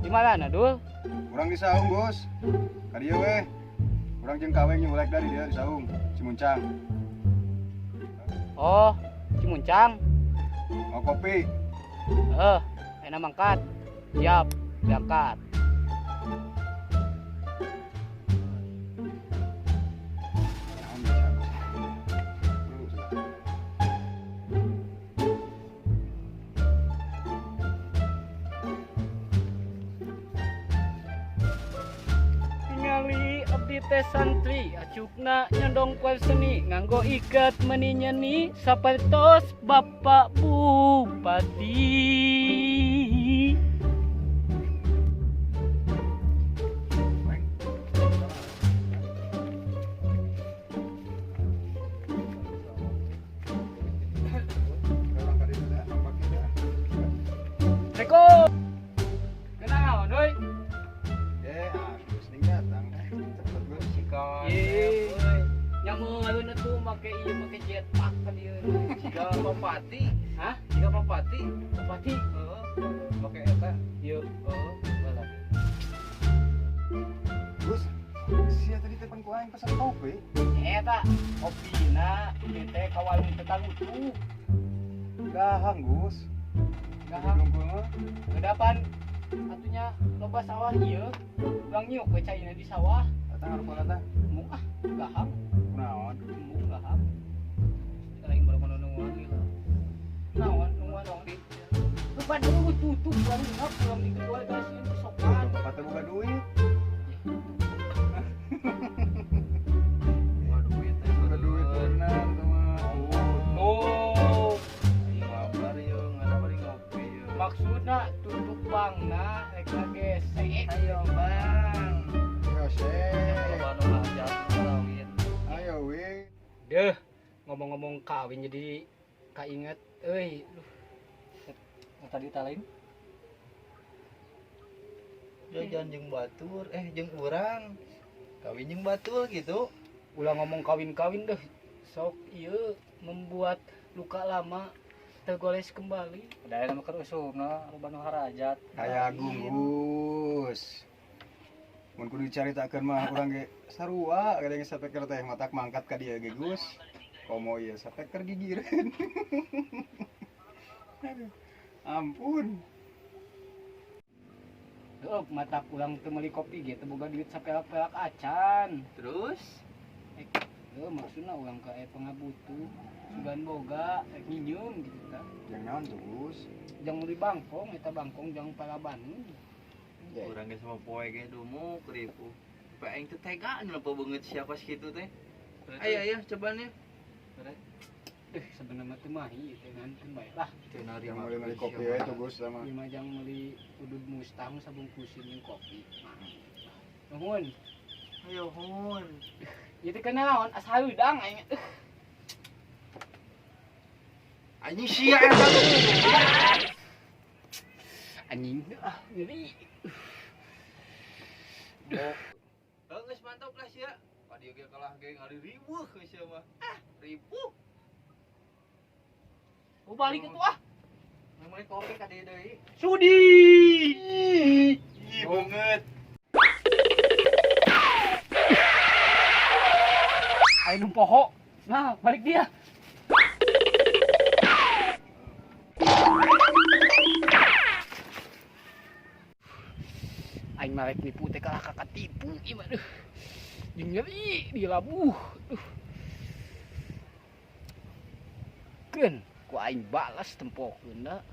Di mana Dul? Urang di saung, Gus. Ka dieu we. Urang jeung kaweng nyulek dari dia di saung, Cimuncang. Oh, Cimuncang. Mau kopi? Heeh, enak mangkat. Siap, berangkat. Naon bisa, Gus? Dulu, sudah. Tingali abdi teh santri acukna nyondong poe seni nganggo iket meni nyeni sapertos Bapak Bupati. Weng. Urang ka dieu teh, nampak kita. Reko. Kenaon euy? Eh, Agus ning datang. Cepet, Gus. Ye. Nyameun atuh make ieu make jetpack ka dieu. Jika Bupati, Hah? jika Bupati, Bupati? Heeh. Make eta. Ieu. Heeh, balah. Gus, sia tadi telepon ku aing pesan kopi. Eta kopina ieu teh ka warung tetang utuh. Gahang, Gus. Gahang. Dungkul mah. Kedapan atunya loba sawah ieu. Urang nyiuk we caina di sawah. Datang hareupeun eta. Embung ah, gahang. Kunaon? Embung gahang. Lain baru kono nungguan gila. Naon nungguan kopi. Lupa dulu tutup warungna pulang di keluarga sieun sopan. Tuh, bapak teh boga duit. Boga duit teh. Boga duit bener tuh mah. Oh, Mabar ieu, ngana bari ngopi ieu. Maksudna tutup bankna rek ngagesek. Ayo, Bang. Ayo, sek. Loba nu hajat kawin. Ayo, we. Deh, ngomong-ngomong kawin jadi kainget euy. Duh. Tadi tak lain. Jajan jeung batur, jeung urang. Kawin jeung batur gitu. Ulah ngomong kawin-kawin deh. Sok ieu membuat luka lama tergoles kembali. Ada yang keur usumna loba nu harajat. Aya Agung, Gus. Mun kudu dicaritakeun mah urang ge sarua kadang sapeker teh matak mangkat ka dieu ge, Gus. Komo ieu sapeker gigireun. Aduh, ampun. Heuh, mata urang teu meuli kopi ge teu boga duit sapelak-pelak acan. Terus? Heuh, maksudna urang ka aya pangabutuh, sugan boga rek nginjeum gitu tah. Jeung naon tuh, Gus? Jang meuli bangkong eta bangkong jang palabaneun. Urang ge sama poe ge dumuk ripuh. Pe aing teh tega nyelpo beungeut siapa sakitu teh. Ayo ayo coba nih. Sebenarnya teu mahi teh nganteun bae lah. Teu narima. Yang meuli kopi we tuh, Gus sama. Ieu mah jang meuli udud mustang sabungkusin jeung kopi. Nuhun. Ayo hun. Ieu teh kenaon asa hareudang aing. Anjing sia eta tuh. Anjing ah nyeri. Heuh geus mantap lah sia. Ka dieu ge kalah ge ngaririweuh sia mah. Ah, ripuh. Oh, balik atuh ah. Meuli kopi ka dieu deui. Sudi. Ih, beungeut. Ayo nu poho. Nah, balik dia. Aing mah rek nipu teh kalah kakatipu ieu mah duh. Jeung nyeri di labuh. Duh. Keun ku aing balas tempokeun da.